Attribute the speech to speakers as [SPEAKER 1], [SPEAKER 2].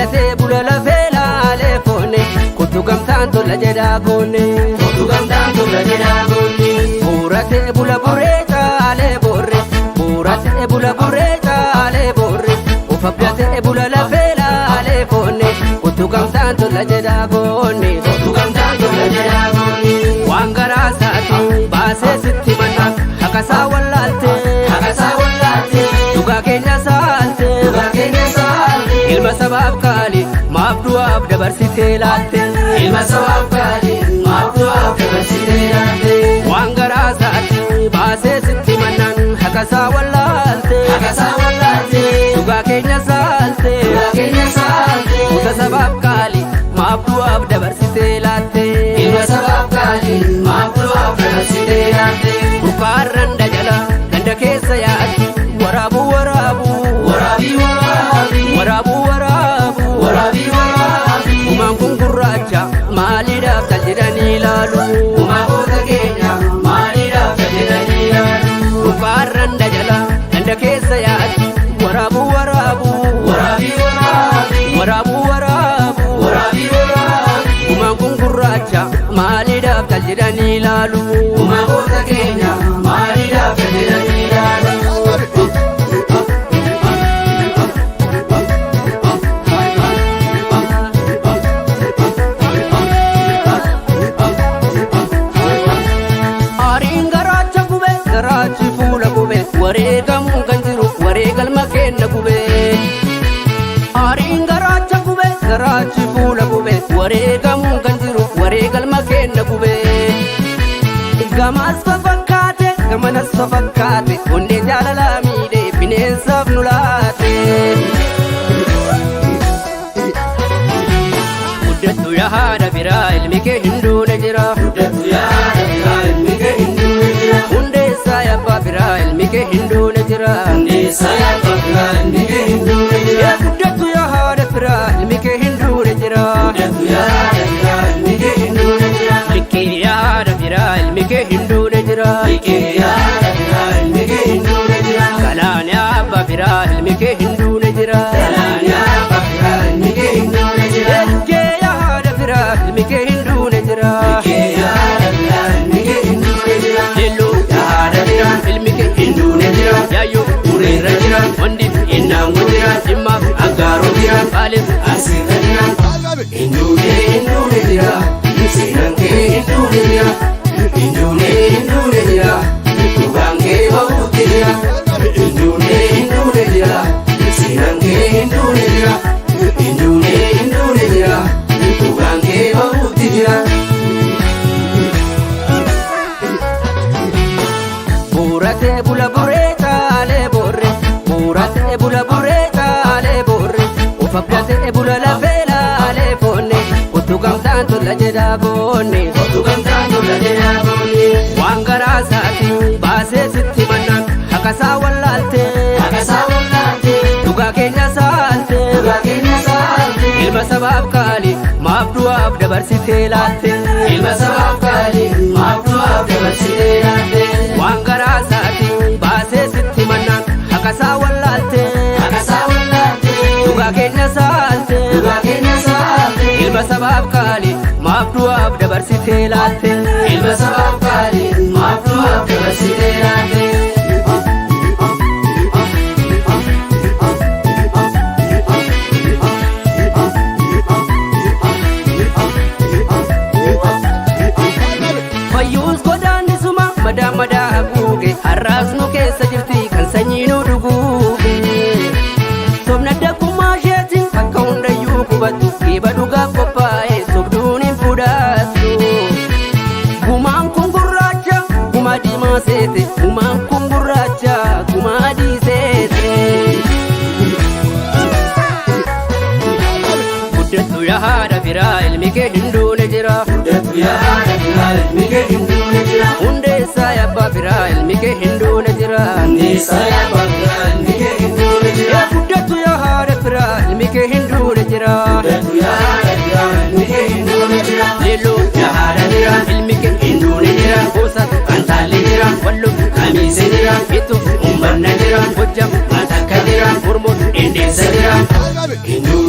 [SPEAKER 1] abdatee bula lafee laalee foonne kottu gamtaan tola jedhaa goone.
[SPEAKER 2] Kottu gamtaan tola jedhaa goone.
[SPEAKER 1] Buuratee bula buree caalee boorre buuratee bula buree caalee boorre of abdatee bula lafee laalee foonne kottu gamtaan tola jedhaa goone.
[SPEAKER 2] Kottu gamtaan tola jedhaa goone.
[SPEAKER 1] Waan garaa isaati baasee sitti manna haqasaa wallaalte.
[SPEAKER 2] Haqasaa wallaalte.
[SPEAKER 1] Dhugaa keenya saalte.
[SPEAKER 2] Dhugaa keenya saalte.
[SPEAKER 1] Ilma sabaaf qaali maaf du'aaf dabarsitee laatte.
[SPEAKER 2] Ilma sabaaf qaali maaf du'aaf dabarsitee laatte.
[SPEAKER 1] Waan garaa isaati baasee sitti mannaan haqasaa wallaalte.
[SPEAKER 2] Haqasaa wallaalte.
[SPEAKER 1] Dhugaa keenya saalte.
[SPEAKER 2] Dhugaa keenya saalte.
[SPEAKER 1] Kuta sabaaf qaali maaf du'aaf dabarsitee laatte.
[SPEAKER 2] Ilma sabaaf qaali maaf du'aaf dabarsitee laatte.
[SPEAKER 1] Burqaarran dajala ganda keessa yaatti waraabuu waraabuu.
[SPEAKER 2] Waraabii waraabii.
[SPEAKER 1] Waraabuu waraabuu.
[SPEAKER 2] Waraabii waraabii.
[SPEAKER 1] Gumaan kun gurraacha maaliidhaaf tal jedhanii ilaalu.
[SPEAKER 2] Gumaa'oota keenya maaliidhaaf jedhanii ilaalu.
[SPEAKER 1] Burqaarran dajala ganda keessa yaatti waraabuu waraabuu.
[SPEAKER 2] Waraabii waraabii.
[SPEAKER 1] Waraabuu waraabuu.
[SPEAKER 2] Waraabii waraabii.
[SPEAKER 1] Gumaan kun gurraacha maaliidhaaf tal jedhanii ilaalu.
[SPEAKER 2] Gumaa'oota keenya maaliidhaaf jedhanii ilaalu.
[SPEAKER 1] Aariin garaacha gube garaachi fuula gube wareegamuun kan jiru wareegalma kenna gube. Aariin garaacha gube garaachi fuula gube wareegamuun kan jiru wareegalma kenna gube. Gamaas fafakkaate gamanas fafakkaate onnee jaalalaa miidhee bineensaaf nu laate. Guddattu yaa haadha biraa ilmi kee hin duune jira.
[SPEAKER 2] Guddattu yaada biraa ilmi kee hin duune jira.
[SPEAKER 1] Hundeessaa abbaa biraa ilmi kee hin duune jira.
[SPEAKER 2] Hundeessaa abbaa biraa ilmi kee hin duune jira.
[SPEAKER 1] Yaa guddattu yaa haadha firaa ilmi kee hin duune jira.
[SPEAKER 2] Guddattu yaada biraa ilmi kee hin duune jira.
[SPEAKER 1] Likkii yaa haadha firaa ilmi kee hin duune jira.
[SPEAKER 2] Liqee yaada biraa ilmi kee hin duune jira.
[SPEAKER 1] Galaan yaa abbaa firaa ilmi kee hin duune jira.
[SPEAKER 2] Galaan yaa abbaa biraa ilmi kee hin duune jira.
[SPEAKER 1] Likkee yaa haadha firaa ilmi kee hin duune jira.
[SPEAKER 2] Liqee yaada biraa ilmi kee hin duune jira.
[SPEAKER 1] Leelloo
[SPEAKER 2] Yaa haadha biraa
[SPEAKER 1] ilmi kee
[SPEAKER 2] hin duune jira.
[SPEAKER 1] Yaayyoo
[SPEAKER 2] Ureerra jira.
[SPEAKER 1] Wandi
[SPEAKER 2] Innaango jira.
[SPEAKER 1] Jimmaaf
[SPEAKER 2] Aggaaroo jira.
[SPEAKER 1] Baaleef
[SPEAKER 2] Arsiirra jira. Hin duune hin duune jira. Seenaan kee hin duune jira. Hin duune hin duune jira. Dhugaan kee bahuutti jira. Hin duune hin duune jira. Seenaan kee hin duune jira. Hin duune hin duune jira. Dhugaan kee bahuutti jira.
[SPEAKER 1] Buuratee bula buree caalee boorre buuratee bula buree caalee boorre of abdatee bula lafee laalee foonne kottu gamtaan tola jedhaa goone.
[SPEAKER 2] Kottu gamtaan tola jedhaa goone.
[SPEAKER 1] Waan garaa isaati baasee sitti mannaan haqasaa wallaalte.
[SPEAKER 2] Haqasaa wallaalte.
[SPEAKER 1] Dhugaa keenya saalte.
[SPEAKER 2] Dhugaa keenya saalte.
[SPEAKER 1] Ilma sabaaf qaali maaf du'aaf dabarsitee laatte.
[SPEAKER 2] Ilma sabaaf qaali maaf du'aaf dabarsitee laatte.
[SPEAKER 1] Waan garaa isaati baasee sitti mannaan haqasaa wallaalte.
[SPEAKER 2] Haqasaa wallaalte.
[SPEAKER 1] Dhugaa keenya saalte.
[SPEAKER 2] Dhugaa keenya saalte.
[SPEAKER 1] Ilma sabaaf qaali maaf du'aaf dabarsitee laatte.
[SPEAKER 2] Ilma sabaaf qaali maaf du'aaf dabarsitee laatte.
[SPEAKER 1] Fayyuus godaannisuma madaa madaa haguuge har'aas nu keessa jirti kan sanyii nu dhuguuge. Sobna dakkummaa isheetiin bakka hundayyuu qubattu geeba dhugaaf qophaa'e sobduun hin fudhattu. Gumaan kun gurraacha gumaa diimaa seete gumaan kun gurraacha gumaa adii seete. Guddattu yaa haadha firaa ilmi kee hin duune jira.
[SPEAKER 2] Guddattu yaada biraa ilmi kee hin duune jira.
[SPEAKER 1] Hundeessaa abbaa firaa ilmi kee hin duune jira.
[SPEAKER 2] Hundeessaa abbaa biraa ilmi kee hin duune jira.
[SPEAKER 1] Yaa guddattu yaa haadha firaa ilmi kee hin duune jira.
[SPEAKER 2] Guddattu yaada biraa ilmi kee hin duune jira.
[SPEAKER 1] Leelloo
[SPEAKER 2] Yaa haadha biraa
[SPEAKER 1] ilmi kee
[SPEAKER 2] hin duune jira.
[SPEAKER 1] Gosa
[SPEAKER 2] Antaalli jira.
[SPEAKER 1] Walloo
[SPEAKER 2] Kamiise jira.
[SPEAKER 1] Bitu
[SPEAKER 2] Ummanna jira.
[SPEAKER 1] Gojjam
[SPEAKER 2] Matakka jira.
[SPEAKER 1] Mormoon
[SPEAKER 2] Indeessa jira. Hin duune.